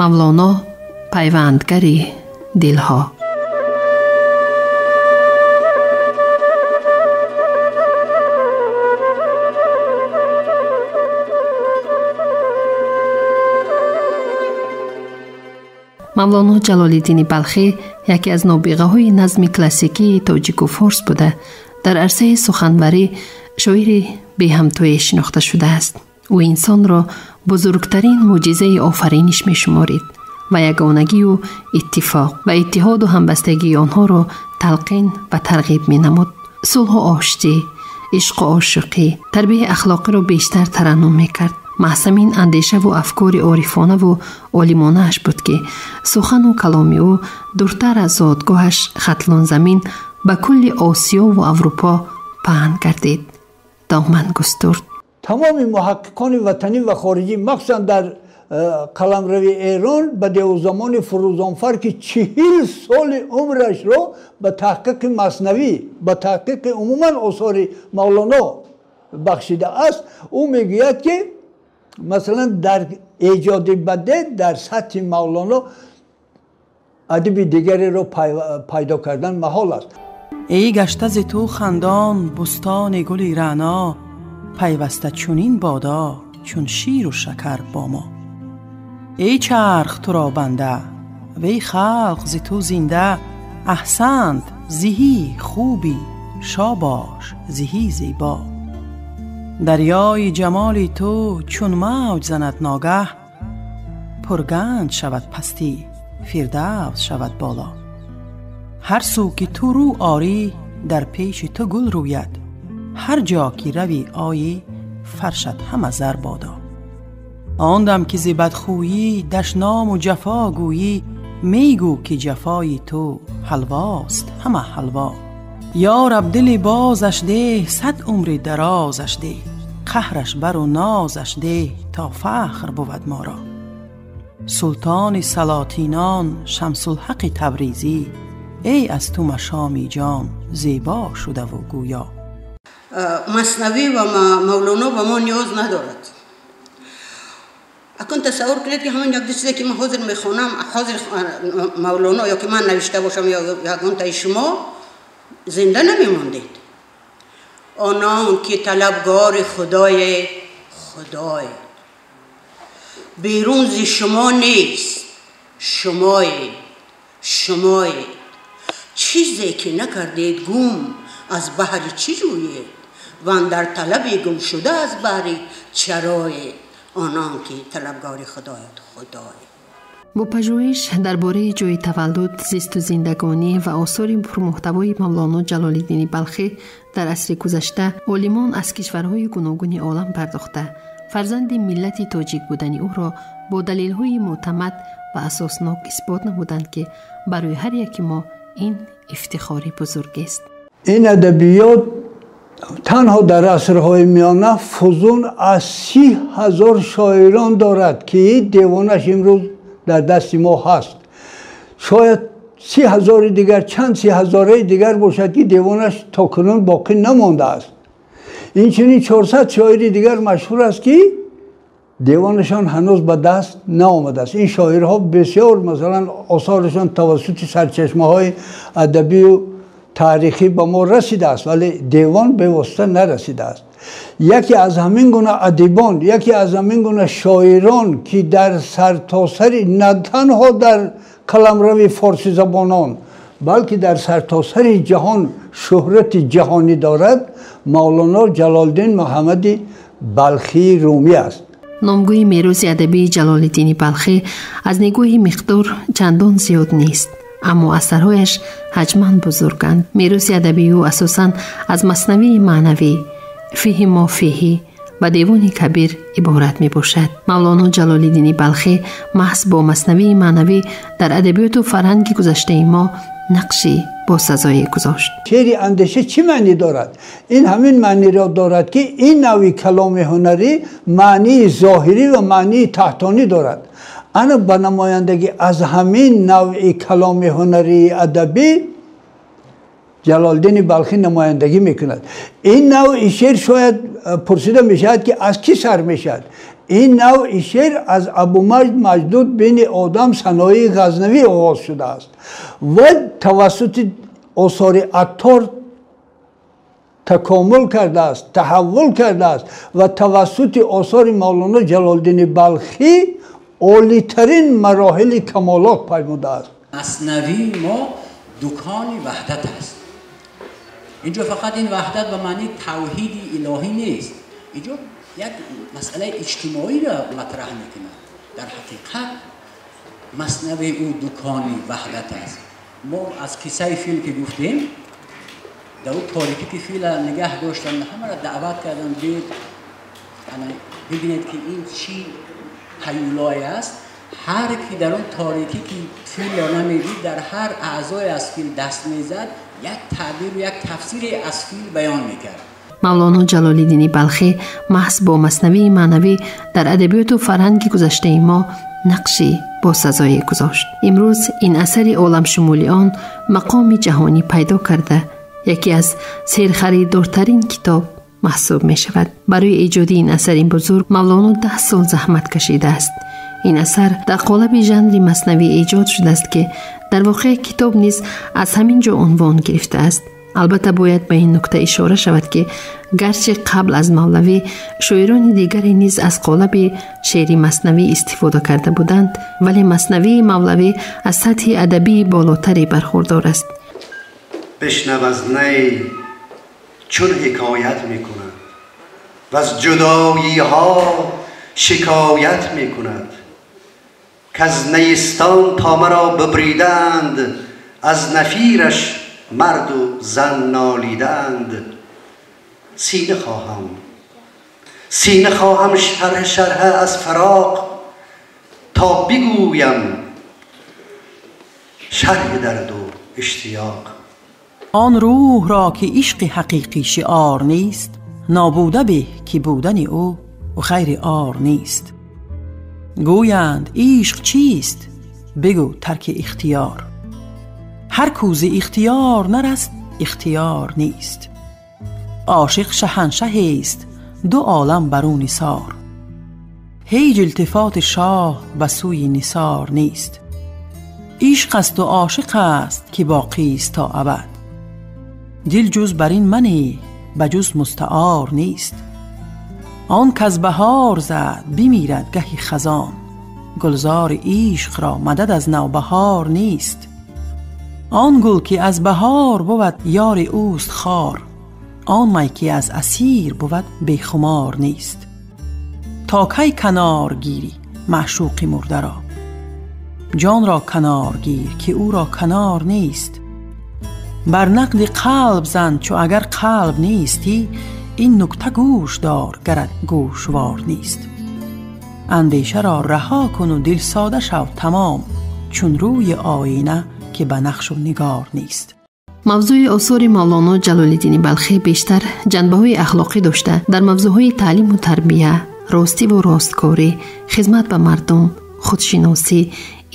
Мавлоно пайвандгари дилҳо. Мавлоно Ҷалолиддини Балхӣ яке аз нобиғаҳои назми классикии тоҷику форс буда, дар арсаи суханварӣ шоири беҳамтое шинохта шудааст. Ӯ инсонро бузургтарин мӯъҷизаи офариниш мешуморид ва ягонагию иттифоқ ва иттиҳоду ҳамбастагии онҳоро талқин ва тарғиб менамуд. Сулҳу оштӣ, ишқу ошиқӣ, тарбияи ахлоқиро бештар тараннум мекард. Маҳз ҳамин андешаву афкори орифонаву олимонааш буд, ки сухану каломи ӯ дуртар аз зодгоҳаш Хатлонзамин ба кулли Осиёву Аврупо паҳн гардид, доман густурд. Тамоми муҳаққиқони ватанӣ ва хориҷӣ, махсусан дар қаламрави Эрон, ба девзамони Фурӯзонфар, ки 40 соли умрашро ба таҳқиқи маснавӣ, ба таҳқиқи умуман осори Мавлоно бахшидааст, ӯ мегӯяд, ки масалан дар эҷоди баде дар сатҳи Мавлоно адиби дигареро пайдо кардан маҳол аст. Эй гашта зи ту хандон бустони гули раъно, пайваста чунин бодо чун ширу шакар бо мо. Эй чарх туро банда, вей халқ зи ту зинда, аҳсант зиҳӣ хубӣ, шобош зиҳӣ зебо. Дарёи ҷамоли ту чун мавҷ занад ногаҳ, пурганҷ шавад пастӣ, фирдавс шавад боло. Ҳар сӯ ки ту рӯ орӣ, дар пеши ту гул рӯяд, ҳар ҷо ки равӣ оӣ, фаршат ҳама зар бодо. Он дам ки зи бадхӯйӣ дашному ҷафо гӯйӣ, мегӯ ки ҷафои ту ҳалвост ҳама ҳалво. Ё раб дили бозаш деҳ, сад умри дарозаш деҳ, қаҳраш бару нозаш деҳ, то фахр бувад моро. Султони салотинон, Шамсулҳақи Табризӣ, эй аз ту машоми ҷон зебо шудаву гӯё. Маснавӣ ва Мавлоно ба мо ниёз надорад. Акун тасаввур кунед, ки ҳамон як ду чизе ки ман ҳозир мехонам, ҳозир Мавлоно ё ки ман навишта бошам ё ягонтаи шумо, зинда намемондед. Онон ки талабгори худое, худое берун зи шумо нест, шумоед, шумоед. Чизе ки накардед гум, аз баҳри чӣ ҷӯед? Вандар талаби гум шуда аз баҳри чароед? Онон ки талабгори худояд, худое. Бо пажӯҳиш дар бораи ҷойи таваллуд, зисту зиндагонӣ ва осори пурмуҳтавои Мавлоно Ҷалолиддини Балхӣ дар асри гузашта олимон аз кишварҳои гуногуни олам пардохта, фарзанди миллати тоҷик будани ӯро бо далелҳои мӯътамад ва асоснок исбот намуданд, ки барои ҳар яки мо ин ифтихори бузургест. Ин адабиёт танҳо дар асрҳои миёна фузун аз 30 000 шоирон дорад, ки девонаш имрӯз дар дасти мо ҳаст. Шояд 30 000-и дигар, чанд си ҳазораи дигар бошад, ки девонаш то кунун боқӣ намондааст. Инчунин 400 шоири дигар машҳур аст, ки девонашон ҳанӯз ба даст наомадааст. Ин шоирҳо бисёр, масалан, осорашон тавассути сарчашмаҳои адабию таърихӣ ба мо расидааст, вале девон бевосита нарасидааст. Яке аз ҳамин гуна адибон, яке аз ҳамин гуна шоирон, ки дар сартосари, на танҳо дар қаламрави форсизабонон, балки дар сартосари ҷаҳон шӯҳрати ҷаҳонӣ дорад, Мавлоно Ҷалолиддин Муҳаммади Балхии Румӣ аст. Номгӯи мероси адабии Ҷалолиддини Балхӣ аз нигоҳи миқдор чандон зиёд нест, аммо асарҳояш ҳаҷман бузурганд. Мероси адабии ӯ асосан аз Маснавии маънавӣ, Фиҳи мо фиҳӣ ва Девони Кабир иборат мебошад. Мавлоно Ҷалолиддини Балхӣ маҳз бо Маснавии маънавӣ дар адабиёту фарҳанги гузаштаи мо нақши босазое гузошт. Шеъри андеша чӣ маънӣ дорад? Ин ҳамин маъниро дорад, ки ин навъи каломи ҳунарӣ маънии зоҳирӣ ва маънии таҳтонӣ дорад. Ана ба намояндагӣ аз ҳамин навъи каломи ҳунарии адабӣ Ҷалолиддини Балхӣ намояндагӣ мекунад. Ин навъи шеър шояд пурсида мешавад, ки аз кӣ сар мешавад. Ин навъи шеър аз Абумаҷд Маҷдуд бини Одам Саноии Ғазнавӣ оғоз шудааст ва тавассути осори Аттор такомул кардааст, таҳаввул кардааст ва тавассути осори Мавлоно Ҷалолиддини Балхӣ олитарин мароҳили камолот паймудааст. Маснавии мо дукони ваҳдат аст. Инҷо фақат ин ваҳдат ба маънии тавҳиди илоҳӣ нест. Инҷо як масъалаи иҷтимоиро матраҳ мекунад. Дар ҳақиқат маснавии ӯ дукони ваҳдат аст. Мо аз қиссаи фил ки гуфтем, дар ӯ торикӣ ки фила нигаҳ доштанд, ҳамаро даъват карданд, биёед бибинед ки ин чӣ ҳаюлое аст. Ҳар ки дар он торикӣ ки филро намедид, дар ҳар аъзое аз фил даст мезад, як таъбиру як тафсире аз фил баён мекард. Мавлоно Ҷалолиддини Балхӣ маҳз бо маснавии маънавӣ дар адабиёту фарҳанги гузаштаи мо нақши босазое гузошт. Имрӯз ин асари оламшумули он мақоми ҷаҳонӣ пайдо карда, яке аз серхаридортарин китоб маҳсуб мешавад. Барои эҷоди ин асари бузург Мавлоно 10 сол заҳмат кашидааст. Ин асар дар қолаби жанри маснавӣ эҷод шудааст, ки дар воқеъ китоб низ аз ҳамин ҷо унвон гирифтааст. Албатта бояд ба ин нукта ишора шавад, ки гарчи қабл аз Мавлавӣ шоирони дигаре низ аз қолаби шеъри маснавӣ истифода карда буданд, вале маснавии Мавлавӣ аз сатҳи адабии болотаре бархурдор аст. Бишнав аз ней чун ҳикоят мекунад ва аз ҷудоиҳо шикоят мекунад, ки аз نیستان تا مرا ببریدند، از نفیرش مرد و زن نالیدند. سینه خواهم شرح شرح از فراق، تا بگویم شرح درد و اشتیاق. آن روح را که عشق حقیقی شعار نیست، نابوده به که بودن او و خیر آر نیست. گویند عشق چیست؟ بگو ترک اختیار. هر کو ز اختیار نرست اختیار نیست. عاشق شهنشه است دو عالم بر او نثار. هیچ التفات شاه به سوی نثار نیست. عشق است و عاشق است که باقی است تا ابد. دل جز بر این منی بجز مستعار نیست. آن کز بهار زد بمیرد گهی خزان. گلزار عشق را مدد از نوبهار نیست. آن گل که از بهار بود یار اوست خار. آن می که از اسیر بود بیخمار نیست. تا کی کنار گیری معشوق مرده را؟ جان را کنار گیر که او را کنار نیست. بر نقد قلب زن چو اگر قلب نیستی، این نکته گوش دار گرت گوشوار نیست. اندیشه را رها کن و دل ساده شو تمام، چون روی آینه که به نقش و نگار نیست. Мавзӯи осори Мавлоно Ҷалолиддини Балхӣ бештар ҷанбаҳои ахлоқӣ дошта, дар мавзӯъҳои таълиму тарбия, ростиву росткорӣ, хизмат ба мардум, худшиносӣ,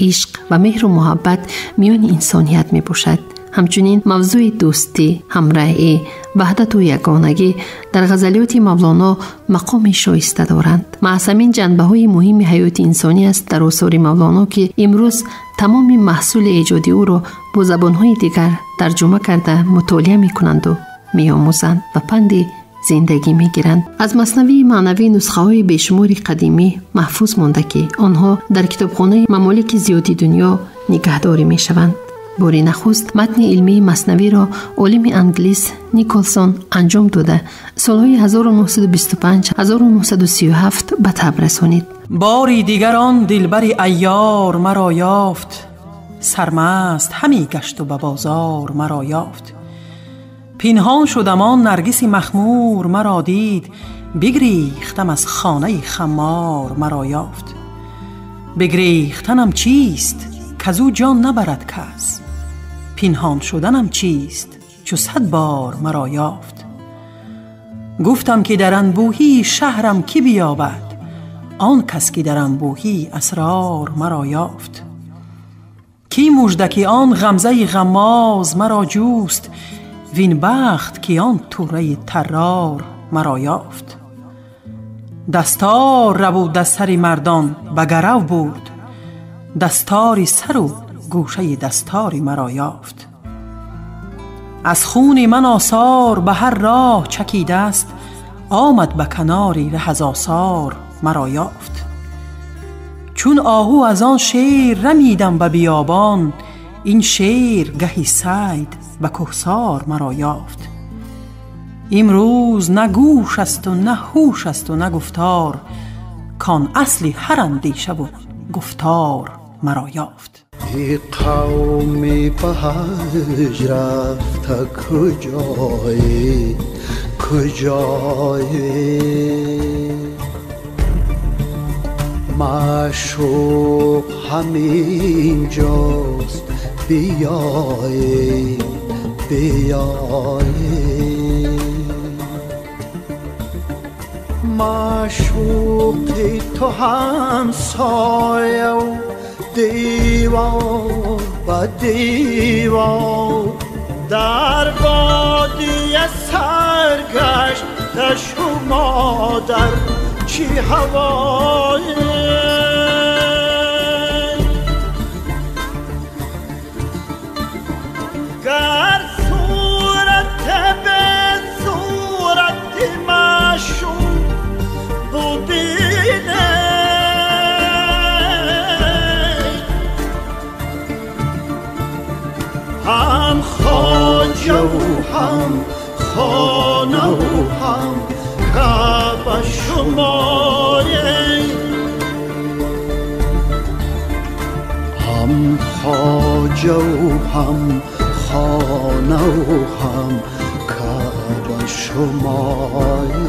ишқ ва меҳру муҳаббат миёни инсоният мебошад. Ҳамчунин мавзӯи дӯстӣ, ҳамраҳӣ, ваҳдату ягонагӣ дар ғазалиёти Мавлоно мақоми шоиста доранд. Маҳз ҳамин ҷанбаҳои муҳими ҳаёти инсонӣ аст дар осори Мавлоно, ки имрӯз тамоми маҳсули эҷоди ӯро бо забонҳои дигар тарҷума карда мутолиа мекунанду меомӯзанд ва панди зиндагӣ мегиранд. Аз маснавии маънавӣ нусхаҳои бешумори қадимӣ маҳфуз монда, ки онҳо дар китобхонаи мамолики зиёди дунё нигаҳдорӣ мешаванд. Бори нахуст матни илмии маснавиро олими англис Николсон анҷом дода, солҳои 1925-1937 ба таб расонид. Бори дигар он дилбари айёр маро ёфт, сармаст ҳамӣ гашту ба бозор маро ёфт. Пинҳон шудам он наргиси махмур маро дид, бигрехтам аз хонаи хаммор маро ёфт. Бигрехтанам чист казу ҷон набарад кас, пинҳон шуданам чист чу 100 бор маро ёфт. Гуфтам ки дар анбӯҳии шаҳрам кӣ биёбад, он кас ки дар анбӯҳии асрор маро ёфт. Кӣ мужда ки он ғамзаи ғаммоз маро ҷуст, вин бахт ки он тӯраи таррор маро ёфт. دستار ربود از سر مردان به گرو برد، دستاری سر و گوشه دستاری مرا یافت. از خون من آثار به هر راه چکیده است، آمد به کناری ره از آثار مرا یافت. چون آهو از آن شیر رمیدم به بیابان، این شیر گهی صید به کهسار مرا یافت. امروز نه گوش است و نه هوش است و نه گفتار، کان اصلی هر اندیشه و گفتار مرا یافت. ای قومی به حج رفته کجایی کجایی، معشوق همین جاست بیایی بیایی، معشوقی تو همسایه و دیوار به دیوار، در بادیه سرگشت شما در چی هوایی، گر صورت به صورت معشوق ببینه، هم خواجه و هم خانه و هم کعبه شمایی، هم خواجه و هم خانه و هم کعبه شمایی.